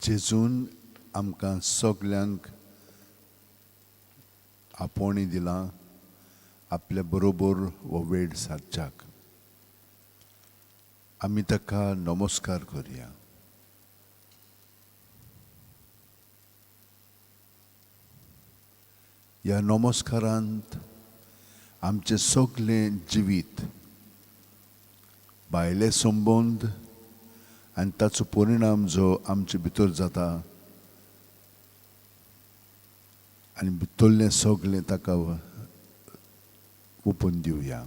जेजून आमकां सगल्यांक आपोवणी दिलां आपल्या बरोबर हो वेळ सारच्याक. आमी ताका नमस्कार करया. ह्या नमस्कारांत आमचें सगलें जिवीत, भायले संबंद आनी ताचो परिणाम जो आमचे भितर जाता आनी भितरलें सगलें ताका ओपून दिवया.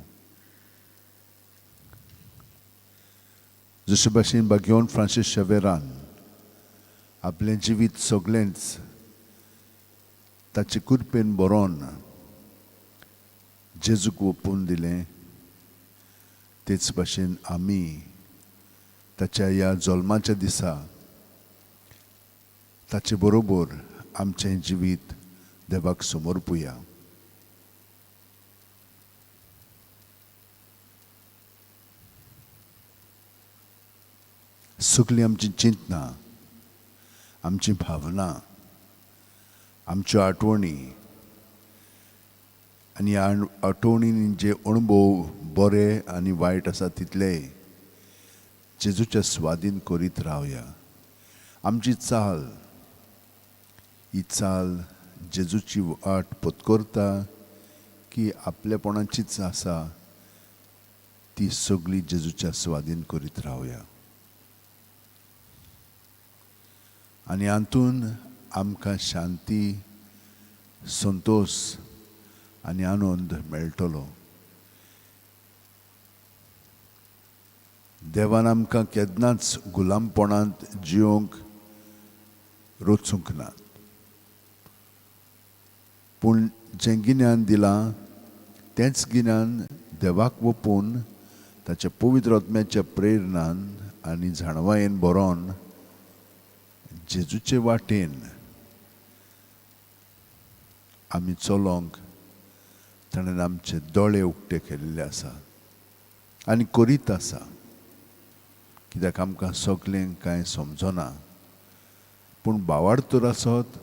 जशे भाशेन भाग्यवंत फ्रांसीस शेवेरान आपलें जिवीत सगळेंच ताचे कृपेन बरोवन जेजूक ओपून दिलें, तेच भाशेन आमी ताच्या ह्या जल्माच्या दिसा ताचे बरोबर आमचें जिवीत देवाक समर्पुया. सगळीं आमचीं चिंतनां, आमची भावना, आमच्यो आठवणी आनी ह्या आठवणींनी जे अणभव बरे आनी वायट आसा तितलेय जेजूच्या स्वादीन करीत रावया. आमची चाल ही चाल जेजूची वाट पत्करता की आपलेपणाचीच आसा, ती सगळी जेजूच्या स्वादीन करीत रावया. आनी हातून आमकां शांती, संतोश आनी आनंद मेळटलो. देवान आमकां केन्नाच गुलामपणांत जिवंक रचूंक ना, पूण जें गिन्यान दिलां तेंच गिन्यान देवाक वपून ताच्या पवित्र आत्म्याच्या प्रेरणान आनी जाणवायेन बरोवन जेजूचे वाटेन आमी चलोंक ताणें आमचे दोळे उक्ते केल्ले आसा आनी करीत आसा. कित्याक आमकां सगळें कांय समजना, पूण भावार्थ तर आसत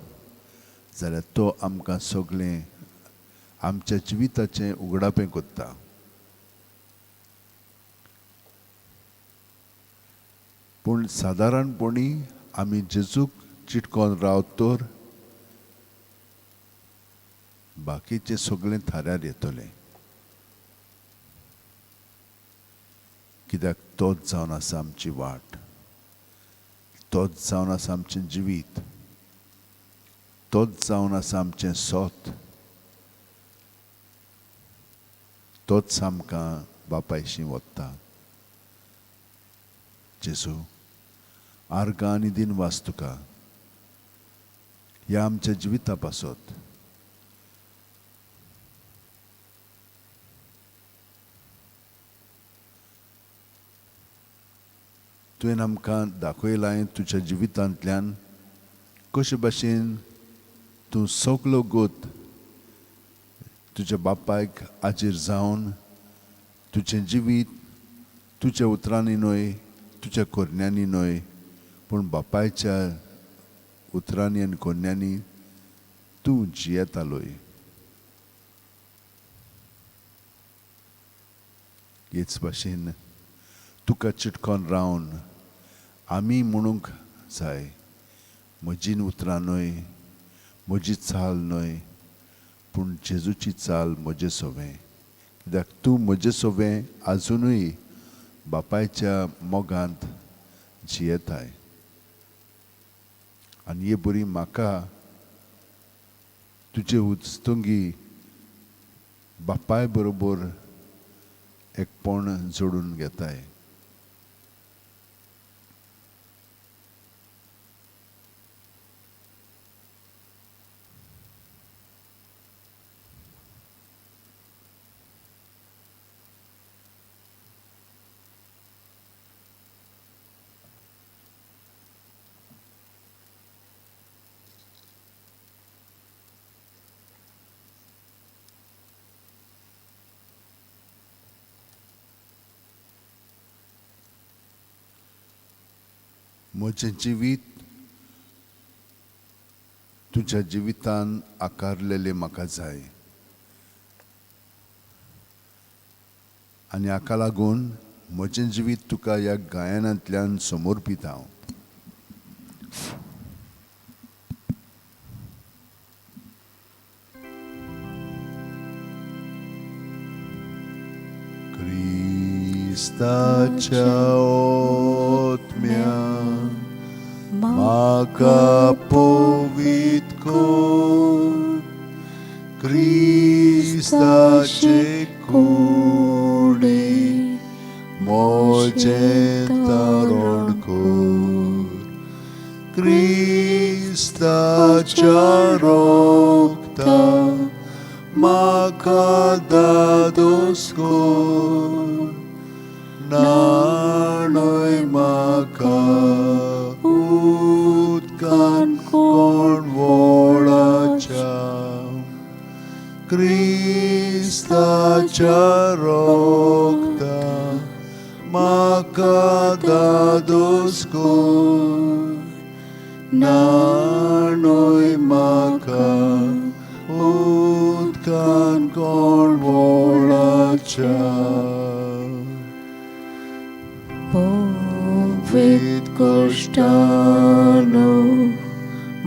जाल्यार तो आमकां सगळें आमच्या जिविताचें उगडापें करता. पूण सादारणपणी आमी जेजूक चिटकोन रावत तर बाकीचें सगळें थाऱ्यार येतलें, कित्याक तोच जावन आसा आमची वाट, तोच जावन आसा आमचें जिवीत, तोच जावन आसा आमचें सोत, तोच आमकां बापायशी वता. जेजू, आर्गां आनी दिनवास तुका ह्या आमच्या जिविता पासत. तुवें आमकां दाखयलां तुज्या जिवितांतल्यान कशे भाशेन तूं सगलो गोत तुज्या बापायक आजीर जावन तुजें जिवीत तुज्या उतरांनी न्हय, तुज्या करण्यांनी न्हय, पूण बापायच्या उतरांनी आनी करण्यांनी तूं जियेतालोय. हेच भाशेन तुका चिटकोन रावन आमी म्हणूंक जाय, म्हजी उतरां न्हय, म्हजी चाल न्हय, पूण जेजूची चाल म्हजे सोवें. कित्याक तूं म्हजे सोवें आजुनूय बापायच्या मोगांत जियेताय. आनी हे बरी म्हाका तुजे उस्तुंगी बापाय बरोबर एकपण जोडून घेताय. म्हजें जिवीत तुज्या जिवितान आकारलेलें म्हाका जाय आनी हाका लागून म्हजें जिवीत तुका ह्या गायनांतल्यान समर्पीत हांव. क्रिस्ताच्या आत्म्या म्हाका पवित्र कर, क्रिस्ताचे कुडे म्हजें तारण कर, क्रिस्ताच्या रक्ता म्हाका दादोस कर, न्हाणय म्हाका उदकान कोण व्हडाच्या, क्रिस्ताच्या रक्ता म्हाका दादोस कर, न्हाणय म्हाका उदकान कोण व्हडाच्या. पवित्र कुश्टानो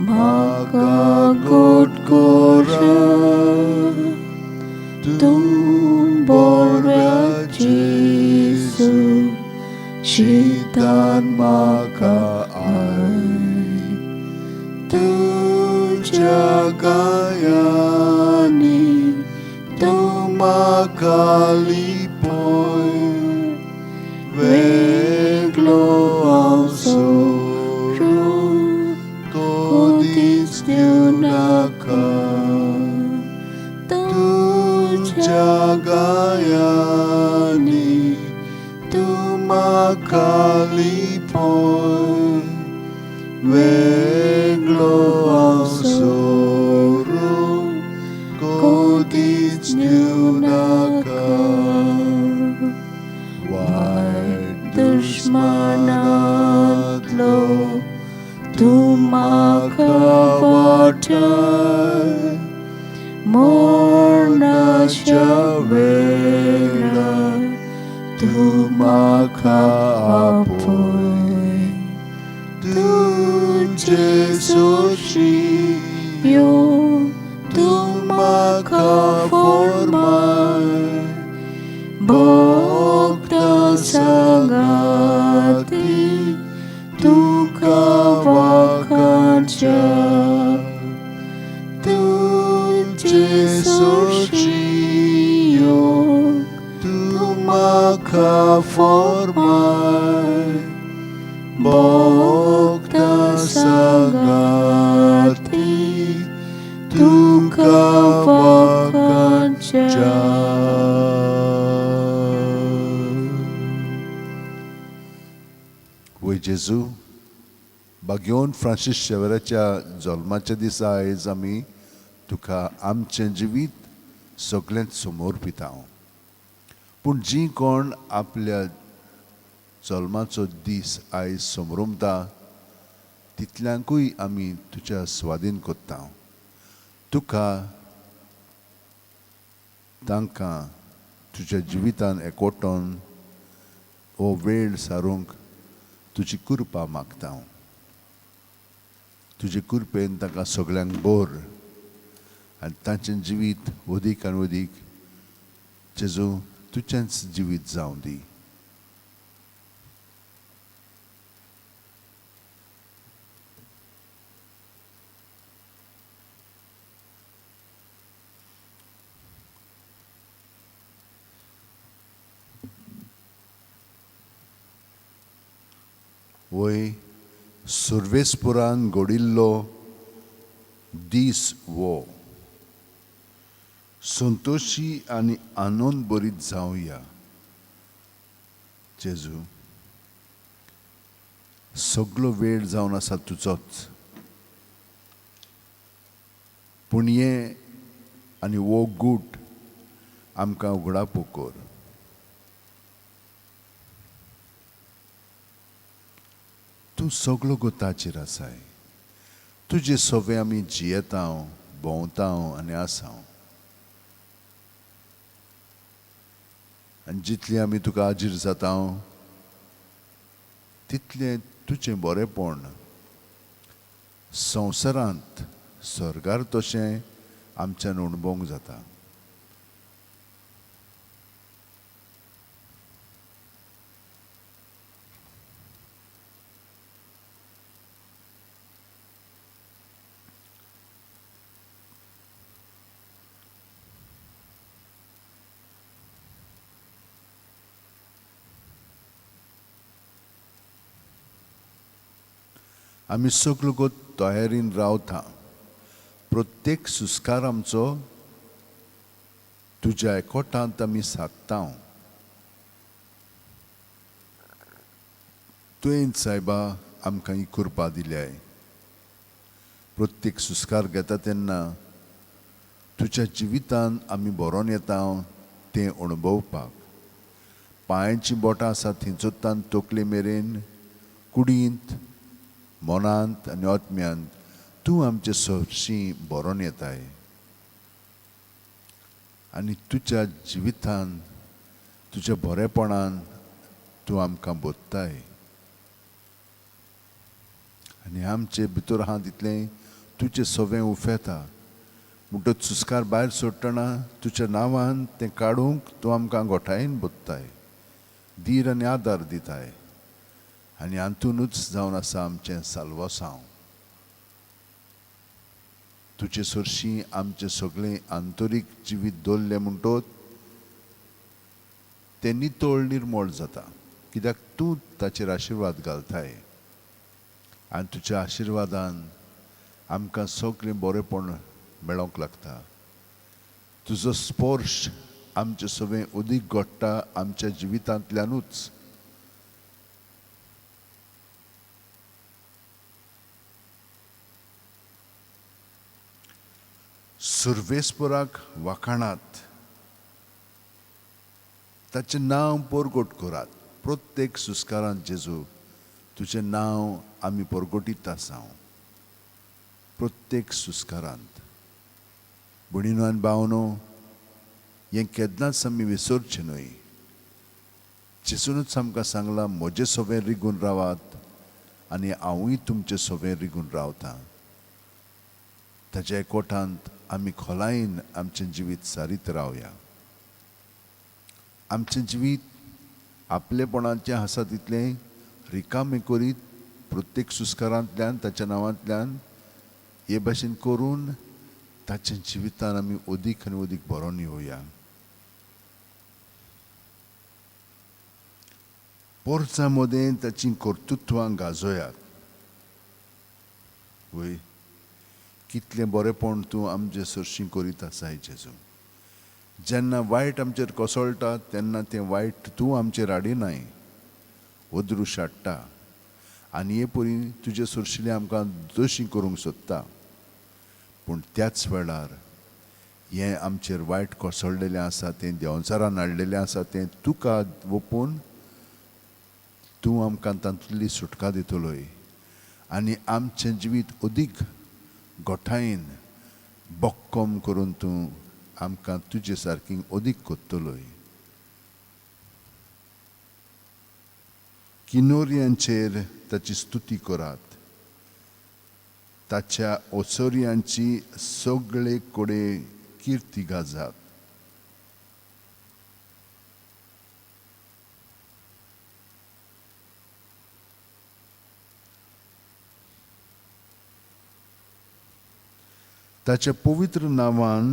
म्हाका गोड करा, तूं बऱ्या जेजू शितान म्हाका आय, तुज्या गायांनी तूं म्हाका लिपय, वेगळो हांव सोडून कदीच दिवनाका, तुज्या गायांनी तूं म्हाका लिपय, वेगळो हांव सोडून कदीच दिवनाका. वायट दुश्मनांतलो तूं म्हाका वाटाय, मरणाच्या वेळार तूं म्हाका आपय, तुजे सोशियो तूं म्हाका फॉर्माय, भोगता सांगाती तुका वाखाणच्या, तुजे सोशियो तूं म्हाका फॉर्माय, भोगता सांगाती तुका वाखाणच्या. वय जेजू, बागेवन फ्रांसीस शेवराच्या जल्माच्या दिसा आयज आमी तुका आमचें जिवीत सगळेंच समर्पिता. पूण जीं कोण आपल्या जल्माचो दीस आयज समरमता तितल्यांकूय आमी तुज्या स्वादीन करता. तुका तांकां तुज्या जिवितान एकवटोन हो वेळ सारूंक तुजी कृपा मागता. तुजे कृपेन तांकां सगळ्यांक बोर आनी तांचें जिवीत वदीक आनी वदीक जेजू तुजेंच जिवीत जावं दी. वय सुर्वेसपुरान घडिल्लो दीस वो संतोशी आनी आनंद भरीत जावया. जेजू, सगलो वेळ जावन आसा तुजोच, पूण हें आनी हो गूट आमकां उगडापो कर. तूं सगलो गोताचेर आसाय, तुजे सोवे आमी जियेता, भोंवता आनी आसा. आनी जितली आमी तुका आजीर जाता तितलें तुजें बरेंपण संवसारांत स्वर्गार तशें आमच्यान अणभवंक जाता. आमी सगलो तयारीन रावता. प्रत्येक सुस्कार आमचो तुज्या एकवटांत आमी सादता. तुवें सायबा आमकां ही कृपा दिल्याय. प्रत्येक सुस्कार घेता तेन्ना तुज्या जिवितान आमी बरोवन येता तें अणभवपाक. पांयांचीं बोटां आसा थंयचोतान तकले मेरेन कुडींत, मनांत आनी आत्म्यांत तूं आमचे सरशी बरोवन येताय आनी तुज्या जिवितान तुज्या बरेपणान तूं आमकां बोधताय आनी आमचे भितर आहा तितलें तुजें सवें उफेता. म्हणटच सुस्कार भायर सोडटना तुज्या नांवान तें काडूंक तूं आमकां गोठायेन बोधताय, धीर आनी आदार दिताय आनी हातूनच जावन आसा आमचें साल्वासांव. तुजे सरशीं आमचें सगळें आंतरीक जिवीत दवरलें म्हणटच तें नितळ निर्मळ जाता, कित्याक तूं ताचेर आशिर्वाद घालताय आनी तुज्या आशिर्वादान आमकां सगळें बरेंपण मेळोंक लागता. तुजो स्पर्श आमचें सगळें अदीक घडटा आमच्या जिवितांतल्यानूच. सर्वेस्पराक वाखाणात, ताचें नांव परगट करात. प्रत्येक सुस्कारांत जेजू तुजें नांव आमी परगटीत आसा प्रत्येक सुस्कारांत. भयणीनो आनी भावनो, हें केन्नाच आमी विसरचें न्हय. जेजूनच आमकां सांगलां, म्हजें सवें रिगून रावात आनी हांवूय तुमचें सवें रिगून रावतां. ताच्या एकवटांत आमी खोलायेन आमचें जिवीत सारीत रावया. आमचें जिवीत आपलेपणाचें आसा तितलें रिकामें करीत प्रत्येक सुस्कारांतल्यान ताच्या नांवांतल्यान हे भाशेन करून ताच्या जिवितान आमी अदीक आनी अदीक बरोवन येवया. पोरसां मदें ताचीं कर्तृत्वां गाजोयात. वय कितलें बरेंपण तूं आमचे सरशीं करीत आसाय जेजू. जेन्ना वायट आमचेर कोसळटा तेन्ना तें वायट तूं आमचेर हाडिनाय, अदृश हाडटा आनी हे परी तुजे सरशिल्लें आमकां दोशी करूंक सोदता. पूण त्याच वेळार हें आमचेर वायट कोसळलेलें आसा तें देंवचारान हाडलेलें आसा तें तुका वोपून तूं आमकां तातूंतली सुटका दितलोय आनी आमचें जिवीत अदीक गोठायेन भक्कम करून तूं आमकां तुजे सारकी अदीक कोत्तलोय. किनोर्यांचेर ताची स्तुती करात, ताच्या ओसोर्यांची सगळे कडेन किर्ती गाजात. ताच्या पवित्र नांवान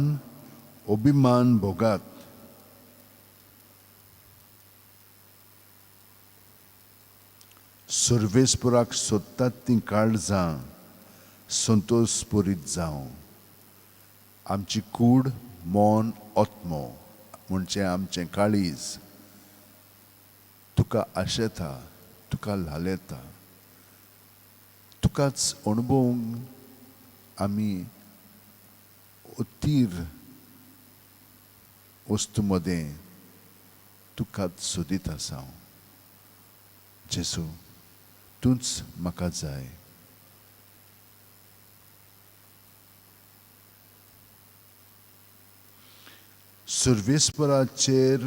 अभिमान भोगात. सर्वेस्पराक सोदतात तीं काळजां संतोश पुरीत जावं. आमची कूड, मन, आत्मो म्हणजे आमचें काळीज तुका आशेता, तुका ल्हालेता, तुकाच अणभवूंक आमी अतीर वस्तू मदें तुकाच सोदीत आसा. जेजू तूंच म्हाका जाय. सर्वेस्पराचेर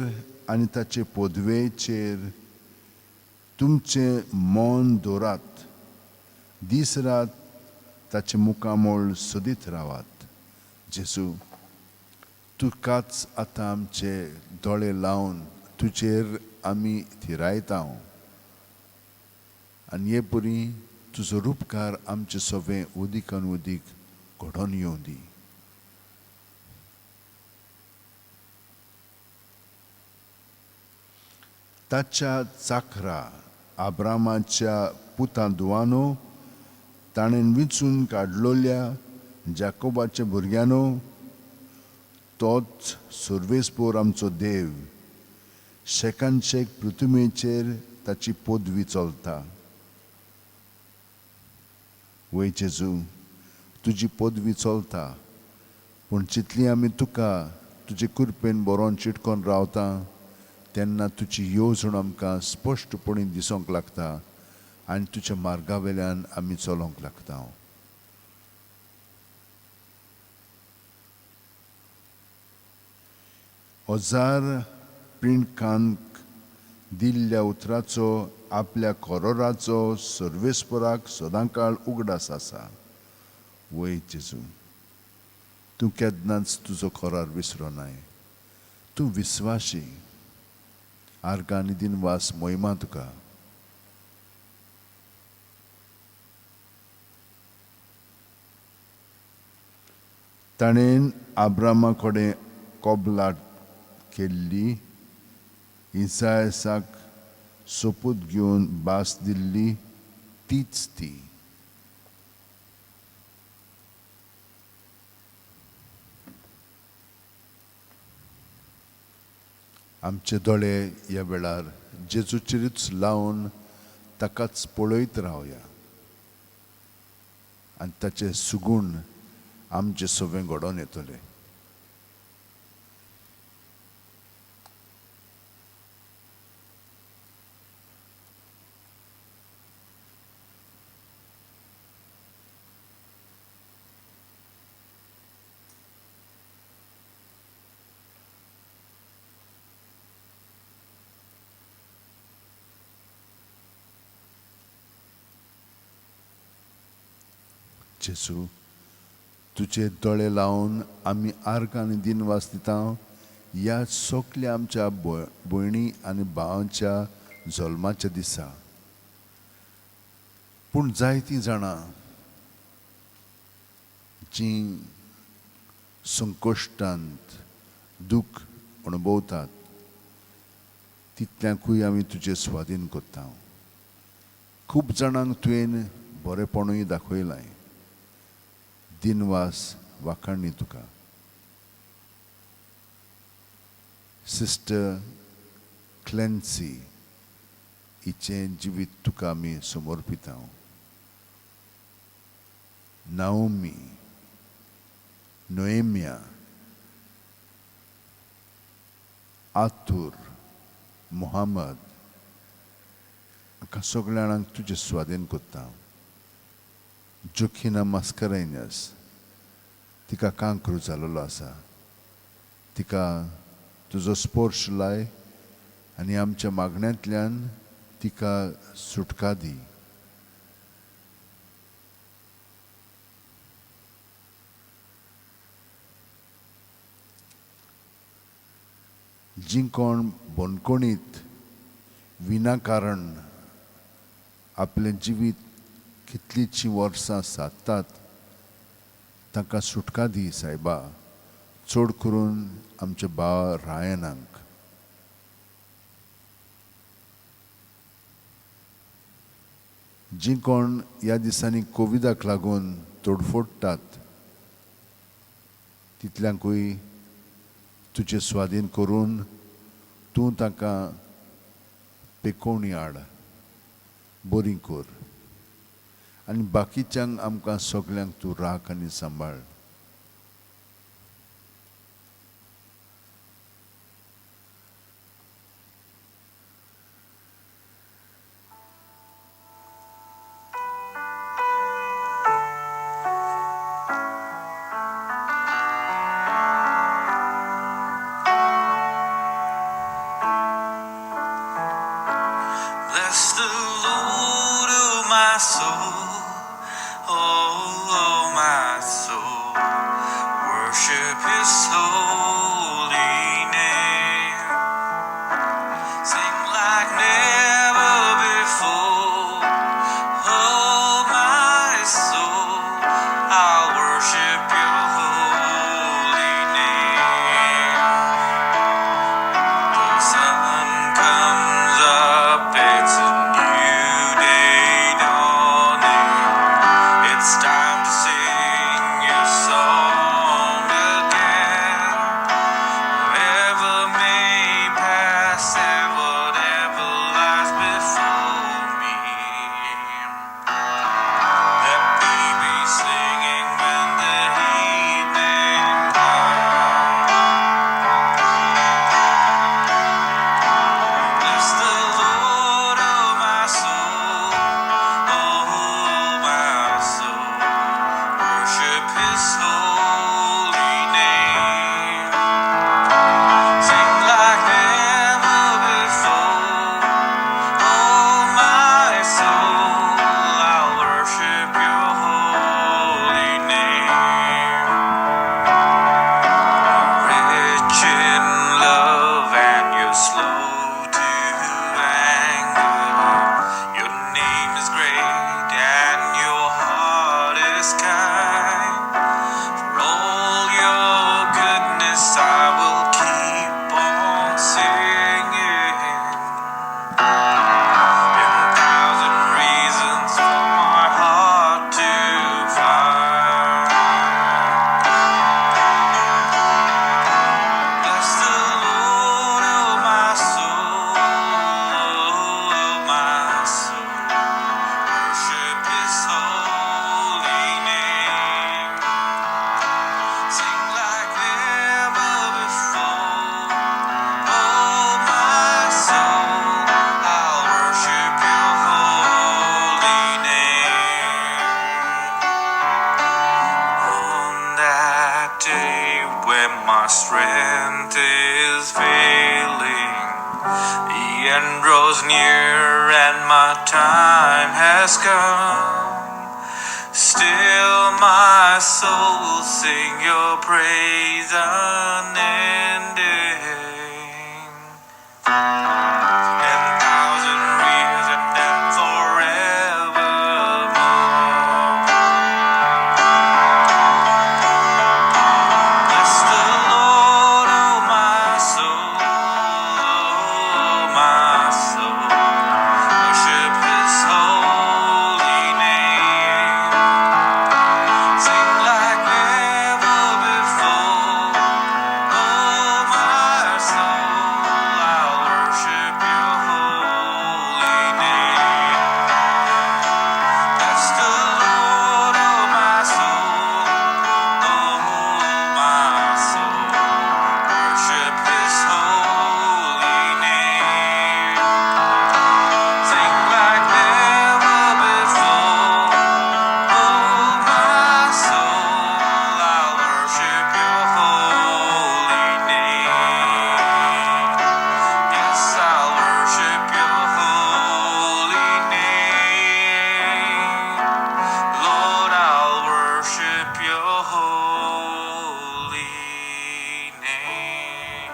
आनी ताचे पदवेचेर तुमचें मन दवरात, दीस रात ताचें मुखामळ सोदीत रावात. जेजू, तुकाच आतां आमचे दोळे लावन तुजेर आमी थिरायता आनी हे परी तुजो रुपकार आमचे सगळें उदीकान उदीक घडोवन येवं दी. ताच्या चाकरा आब्रामाच्या पुतां धुवानो, ताणें विंचून काडलोल्या जाकोबाच्या भुरग्यांनो, तोच सर्वेस्पोर आमचो देव, शेकान शेक पृथ्वीचेर ताची पदवी चलता. वय जेजू, तुजी पदवी चलता, पूण जितली आमी तुका तुजे कृपेन बरोवन चिटकोन रावता तेन्ना तुजी येवजण आमकां स्पश्टपणी दिसूंक लागता आनी तुज्या मार्गा वेल्यान आमी चलोवंक लागता. हजार पिंडकांक दिल्ल्या उतराचो आपल्या कोरोराचो सर्वेस्पराक सदांकाळ उगडास आसा. वय जेजू, तूं केन्नाच तुजो कोरार विसरो नाय, तूं विस्वाशी. आर्गां आनी दिनवास मोहिमा तुका. ताणें आब्रामा कडेन कबलाट केल्ली, इसायाक सोपूत घेवन भास दिल्ली तीच ती. आमचे दोळे ह्या वेळार जेजूचेरूच लावन ताकाच पळयत रावया आनी ताचे सुगूण आमचे सगळें घडोवन येतले. जेजू, तुजे दोळे लावन आमी आर्गां आनी दिनवास दिता ह्या सगल्या आमच्या भयणी आनी भावांच्या जल्माच्या दिसा. पूण जायतीं जाणां जीं संकश्टांत दूख अणभवतात तितल्यांकूय आमी तुजे स्वाधीन करता. खूब जाणांक तुवें बरेपणूय दाखयलां. दिनवास वाखाणी तुका. सिस्टर क्लेन्सी हिचें जिवीत तुका आमी समर्पिता. नाओमी, नोएमिया, आतूर, मोहम्मद हांकां सगळ्या जाणांक तुजे स्वाधीन करता. जोखिना मास्करेन्यस, तिका कांक्रू जाल्लो आसा, तिका तुजो स्पर्श लाय आनी आमच्या मागण्यांतल्यान तिका सुटका दी. जीं कोण बंदखणीत विनाकारण आपलें जिवीत कितलींशीं वर्सां सादतात तांकां सुटका दी सायबा, चड करून आमच्या भाव रायनाक. जीं कोण ह्या दिसांनी कोविडाक लागून तोडफोडटात तितल्यांकूय तुजे स्वाधीन करून तूं तांकां पेकोवणी हाड, बरी कर आनी बाकीच्यांक आमकां सगल्यांक तूं राख आनी सांबाळ. my soul, oh, my soul, worship His holy name. Sing like never before, oh my soul, I'll worship Your holy name. The sun comes up, it's a new day dawning. It's time to sing your song again. Whatever may pass and whatever lies before me, let me be singing when the evening comes. Bless the Lord, oh my soul, oh my soul, worship His holy name. Sing like never before, oh my soul, I'll worship Your holy name. Rich in love and You're slow to anger. Your name is great and Your heart is kind. For all Your goodness I will keep on singing. 10,000 reasons for my heart to find. Bless the Lord, oh my soul, oh my soul, worship His holy name. Sing like never before, oh my soul, I'll worship Your holy name. On that day when my strength is failing, the end draws near and my time has come. Still my soul will sing Your praise unending. 10,000 reasons and forevermore. Bless the Lord, oh my soul, oh my soul, worship His holy name. Sing like never before, oh my soul, I'll worship Your holy name. Bless the Lord, oh my soul, oh my soul, worship His holy name. Sing like never before, oh my soul, I'll worship Your holy name. Yes, I'll worship Your holy name. Lord, I'll worship Your holy name.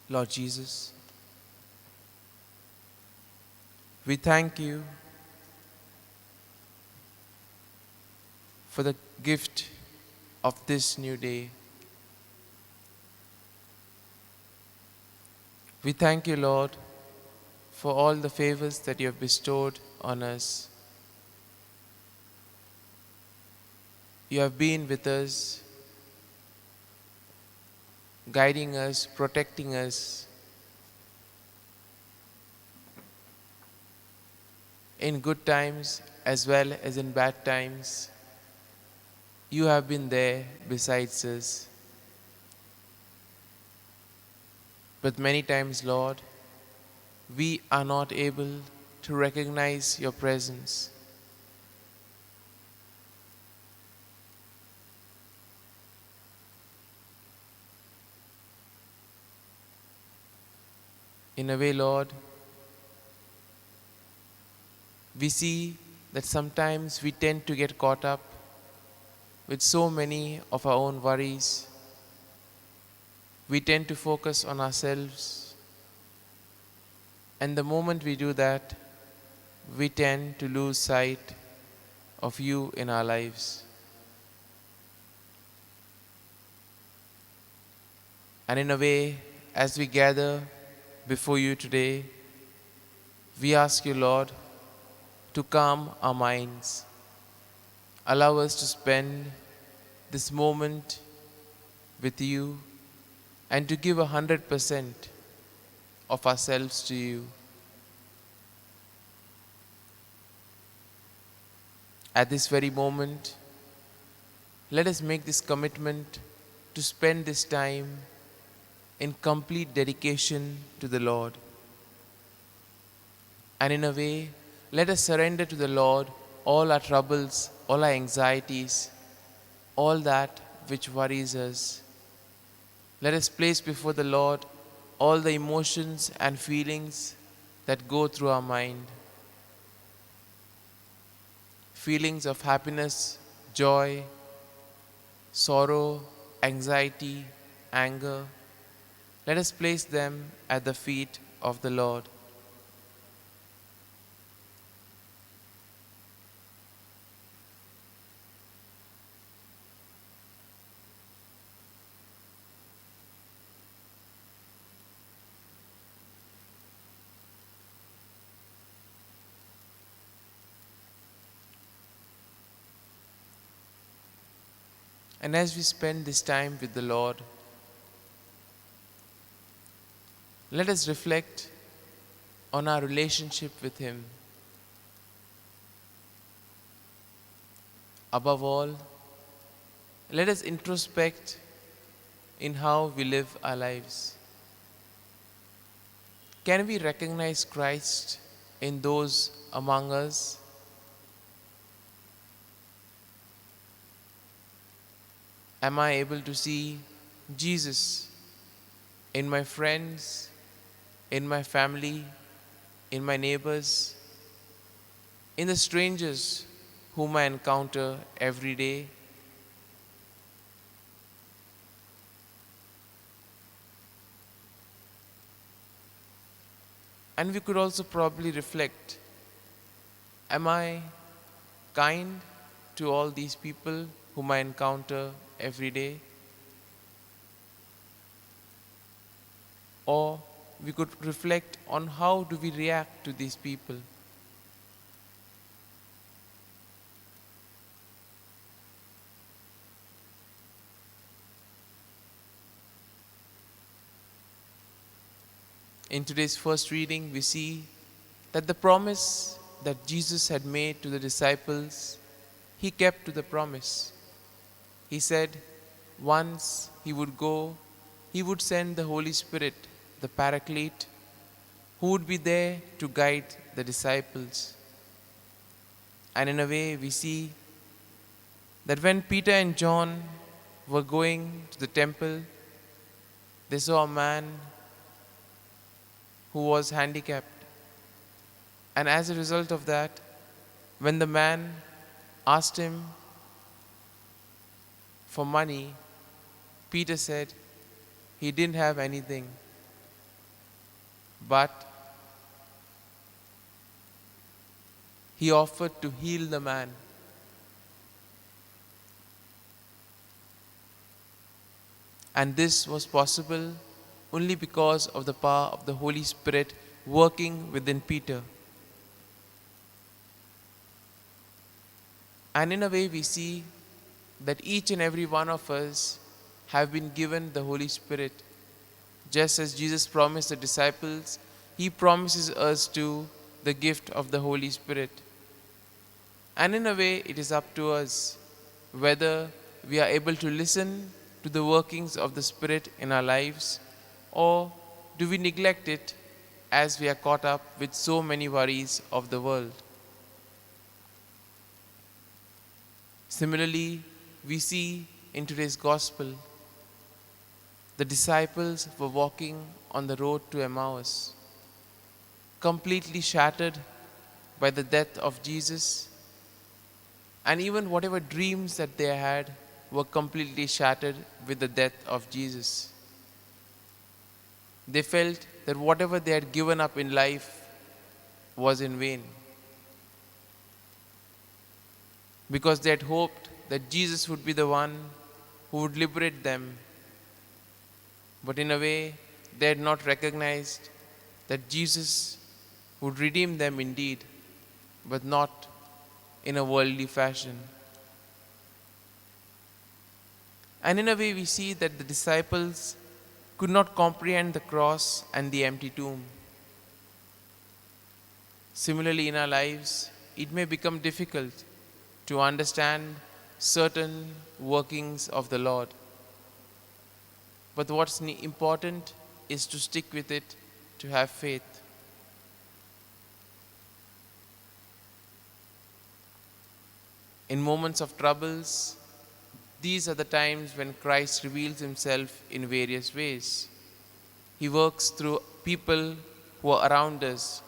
Lord Jesus, we thank You for the gift of this new day. We thank You, Lord, for all the favors that You have bestowed on us. You have been with us, guiding us, protecting us in good times as well as in bad times. you have been there besides us. But many times, Lord, we are not able to recognize your presence. In a way, Lord, we see that sometimes we tend to get caught up with so many of our own worries. We tend to focus on ourselves. And the moment we do that, we tend to lose sight of you in our lives. And in a way, as we gather before you today, we ask you, Lord, to calm our minds. Allow us to spend this moment with you and to give 100% of ourselves to you. At this very moment, let us make this commitment to spend this time in complete dedication to the Lord. And in a way, let us surrender to the Lord all our troubles, all our anxieties, all that which worries us. Let us place before the Lord all the emotions and feelings that go through our mind. Feelings of happiness, joy, sorrow, anxiety, anger. Let us place them at the feet of the Lord. And as we spend this time with the Lord, let us reflect on our relationship with Him. Above all, let us introspect in how we live our lives. Can we recognize Christ in those among us? Am I able to see Jesus in my friends, in my family, in my neighbors, in the strangers whom I encounter every day? And we could also probably reflect, am I kind to all these people whom I encounter every day? Or we could reflect on how do we react to these people. In today's first reading, we see that the promise that Jesus had made to the disciples, he kept to the promise. He said once he would go, he would send the Holy Spirit, the Paraclete, who would be there to guide the disciples. And in a way, we see that when Peter and John were going to the temple, they saw a man who was handicapped. And as a result of that, when the man asked him for money, Peter said he didn't have anything, but he offered to heal the man. And this was possible only because of the power of the Holy Spirit working within Peter. And in a way, we see that each and every one of us have been given the Holy Spirit. Just as Jesus promised the disciples, he promises us too the gift of the Holy Spirit. And in a way, it is up to us whether we are able to listen to the workings of the Spirit in our lives, or do we neglect it as we are caught up with so many worries of the world? Similarly, we see in today's Gospel, the disciples were walking on the road to Emmaus, completely shattered by the death of Jesus, and even whatever dreams that they had were completely shattered with the death of Jesus. They felt that whatever they had given up in life was in vain, because they had hoped that Jesus would be the one who would liberate them. But in a way, they had not recognized that Jesus would redeem them indeed, but not in a worldly fashion. And in a way, we see that the disciples could not comprehend the cross and the empty tomb. Similarly, in our lives, it may become difficult to understand certain workings of the Lord. But what's important is to stick with it, to have faith. In moments of troubles, these are the times when Christ reveals himself in various ways. He works through people who are around us.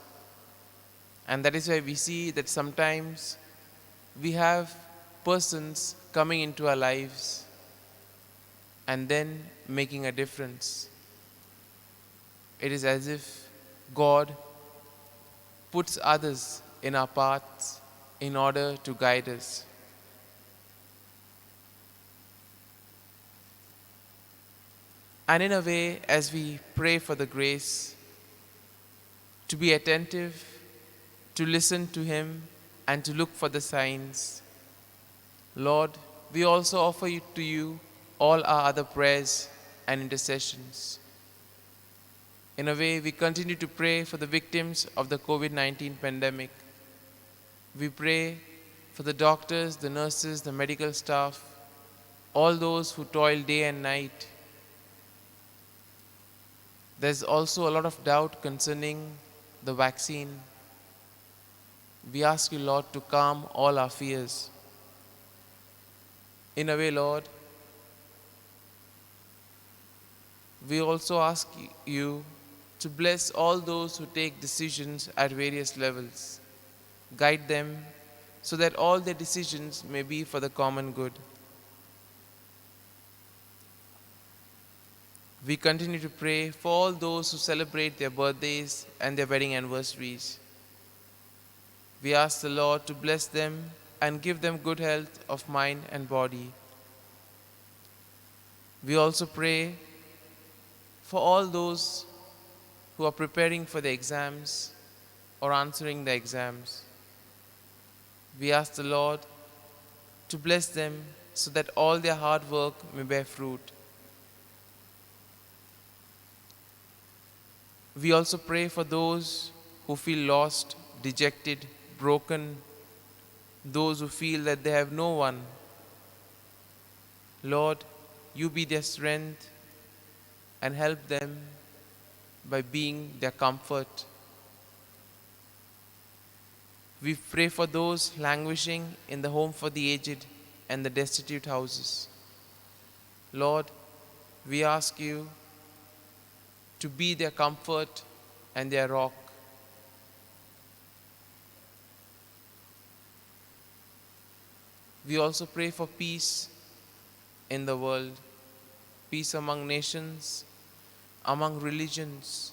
And that is why we see that sometimes we have persons coming into our lives and then making a difference. It is as if God puts others in our paths in order to guide us. And in a way, as we pray for the grace to be attentive, to listen to Him, and to look for the signs, Lord, we also offer to you all our other prayers and intercessions. In a way, we continue to pray for the victims of the COVID-19 pandemic. We pray for the doctors, the nurses, the medical staff, all those who toil day and night. There's also a lot of doubt concerning the vaccine. We ask you, Lord, to calm all our fears. In a way, Lord, we also ask you to bless all those who take decisions at various levels. Guide them so that all their decisions may be for the common good. We continue to pray for all those who celebrate their birthdays and their wedding anniversaries. We ask the Lord to bless them and give them good health of mind and body. We also pray for all those who are preparing for the exams or answering the exams. We ask the Lord to bless them so that all their hard work may bear fruit. We also pray for those who feel lost, dejected, broken, those who feel that they have no one. Lord, you be their strength and help them by being their comfort. We pray for those languishing in the home for the aged and the destitute houses. Lord, we ask you to be their comfort and their rock. We also pray for peace in the world, peace among nations, among religions,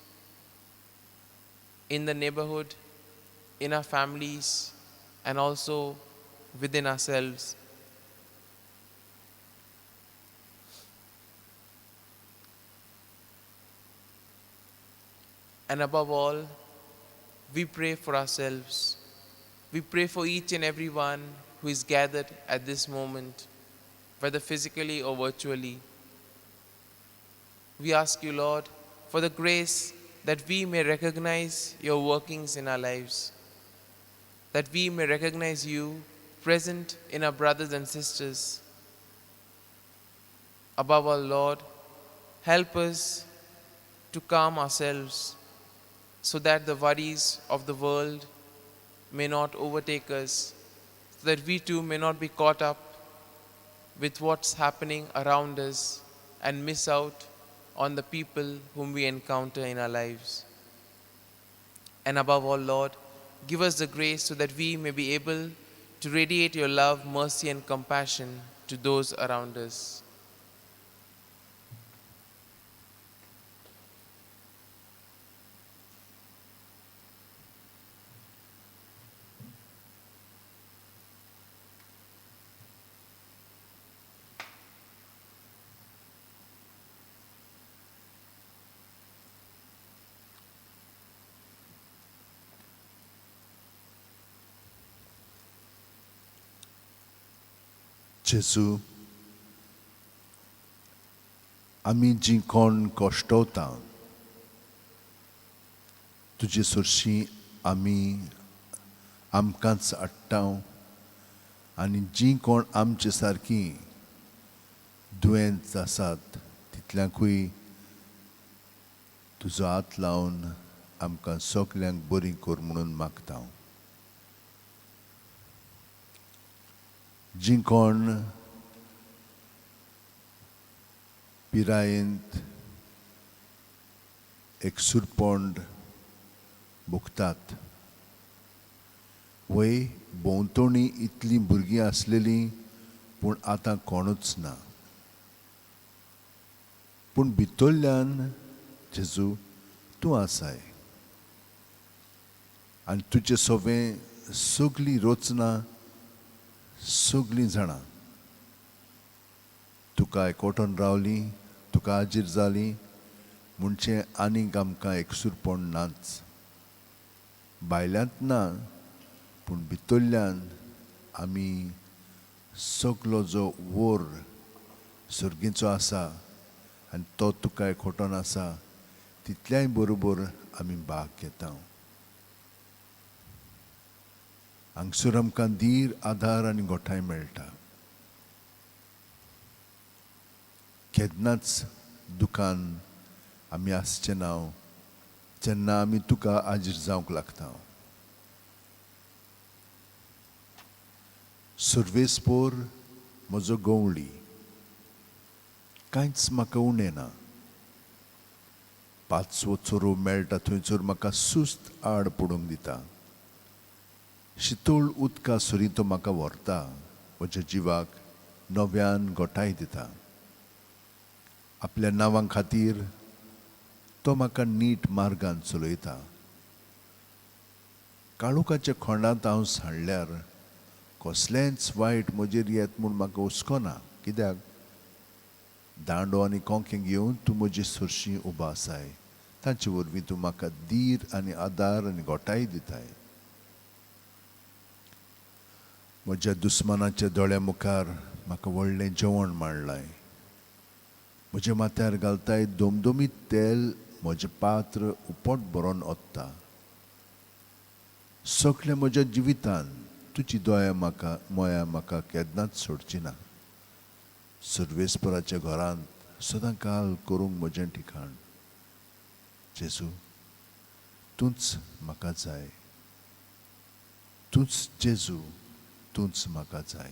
in the neighborhood, in our families, and also within ourselves. And above all, we pray for ourselves. We pray for each and every one who is gathered at this moment, whether physically or virtually. We ask you, Lord, for the grace that we may recognize your workings in our lives, that we may recognize you present in our brothers and sisters, Above all, Lord, help us to calm ourselves so that the worries of the world may not overtake us, so that we too may not be caught up with what's happening around us and miss out on the people whom we encounter in our lives. And above all, Lord, give us the grace so that we may be able to radiate your love, mercy, and compassion to those around us. जेजू, आमी जीं कोण कश्टवता तुजे सरशीं आमी आमकांच हाडटा आनी जीं कोण आमचे सारकीं दुयेंत आसात तितल्यांकूय तुजो हात लावन आमकां सगल्यांक बरीं कर म्हणून मागता. जीं कोण पिरायेंत एक सुरपोंड भोगतात वय भोंवतणी इतलीं भुरगीं आसलेलीं पूण आतां कोणूच ना. पूण भितरल्यान जेजू तूं आसाय आनी तुजे सोवें सगली रचना सगलीं जाणां तुका एकवटून रावलीं, तुका आजीर जालीं म्हणचे आनीक आमकां एकसूरपण नाच. भायल्यांत ना पूण भितरल्यान आमी सगलो जो वोर सर्गीचो आसा आनी तो तुका एकवटून आसा तितल्याय बरोबर आमी भाग घेता. हांगसर आमकां धीर, आधार आनी गोठाय मेळटा. केन्नाच दुकान आमी आसचें ना जेन्ना आमी तुका आजीर जावंक लागता. सर्वेस्पोर म्हजो गवळी, कांयच म्हाका उणें ना. पांचवो चोरो मेळटा थंयसर म्हाका सुस्त आड पडूंक दिता. शितोळ उदका सरी तो म्हाका व्हरता, म्हज्या जिवाक नव्यान गोठाय दिता. आपल्या नांवां खातीर तो म्हाका नीट मार्गान चलयता. काळोखाच्या खोंडांत हांव सांडल्यार कसलेंच वायट म्हजेर येत म्हूण म्हाका हुस्को ना. कित्याक दांडो आनी कोंके घेवन तूं म्हजे सरशीं उबो आसाय, तांचे वरवीं तूं म्हाका धीर आनी आदार आनी गोठाय दिताय. म्हज्या दुस्मानाच्या दोळ्या मुखार म्हाका व्हडलें जेवण मांडलाय. म्हज्या माथ्यार घालताय दोमदोमीत तेल, म्हजें पात्र उपट भरोन ओत्ता. सगळें म्हज्या जिवितान तुजी दया म्हाका मोया म्हाका केन्नाच सोडची ना. सर्वेस्पराच्या घरांत सदां काल करूंक म्हजें ठिकाण. जेजू तूंच म्हाका जाय, तूंच जेजू तूंच म्हाका जाय.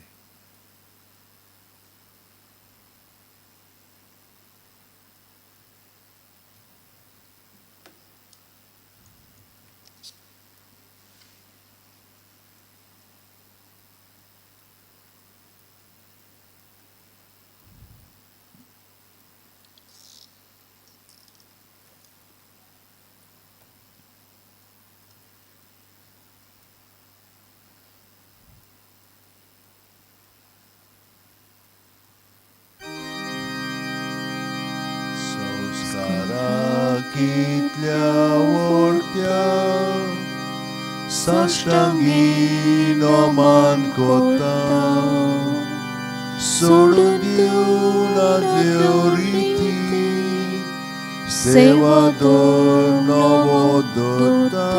कितल्या व्हडत्या साश्टांगी नमान कोता, सोडून दिवन आदल्यो रिती, सेवा दर नवो दवरता.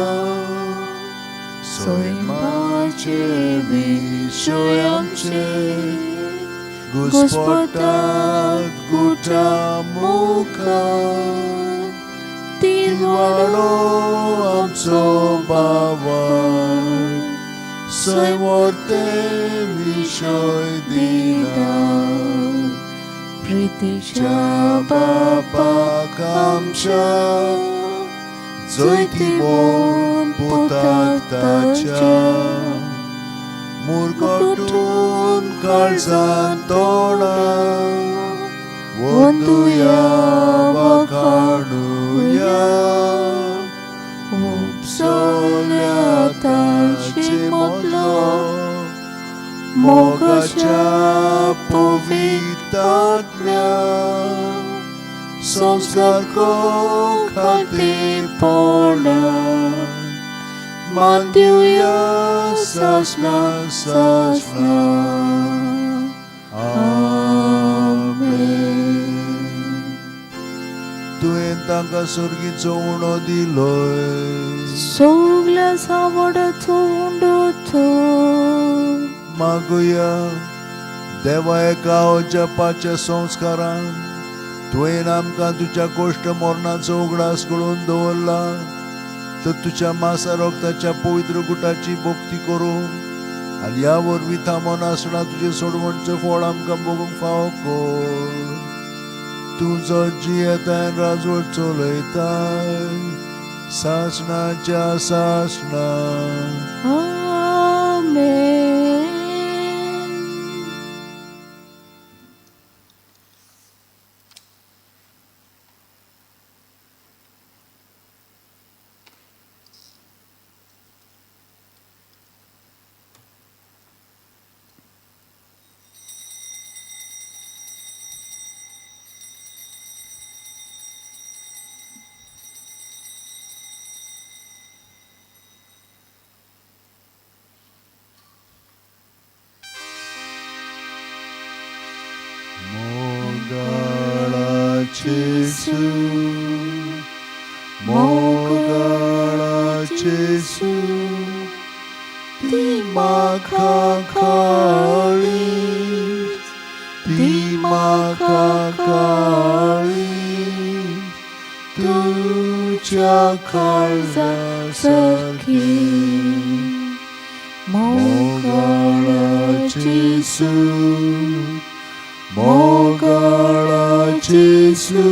सैमाचे विशय आमचे घुस्पटात गुटा मुखार तिरवाडो तिरवाडो आमचो बाबार सैमोर्ते विशय दिना प्रितीच्या बापाक आमच्या जैती मोन पुताक ताच्या मुरगटून काळजान तोडा वंदुया वाखाणुया उपसल्या ताचे मोतलो मोतलो मोगाच्या पवित्रात्म्या संस्कार खातीरपणा मानदिवया सासना सासना. आमेन. तुवें तांकां सर्गीचो उणो दिलोय सगल्या सावडाचो उंडो तो मागुया. देवा एका अजापाच्या संस्कारान तुवें आमकां तुज्या कोश्ट मरणाचो उगडास करून दवरला तर तुज्या मासा रक्ताच्या पवित्र गुटाची भक्ती करूंक आनी ह्या वरवीं थांबोन आसतना तुजें सोडवणचें फळ आमकां भोगूंक फावो कर. तूं जो जियेताय राजवट चलयताय सासणाच्या सासणा. आमेन. मोगाळा जेसू, मोगाळा जेसू, ती म्हाका काळी, ती म्हाका काळी, तुज्या काळजा सारखी सारकी. मोगाळा मोगाळा जेसू, मोगाळा जेसू,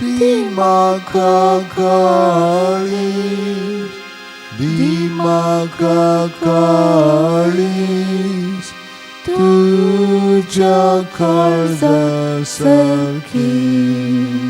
ती म्हाका काळी, दी म्हाका काळी, तुज्या काळजा सारखी. सारकी.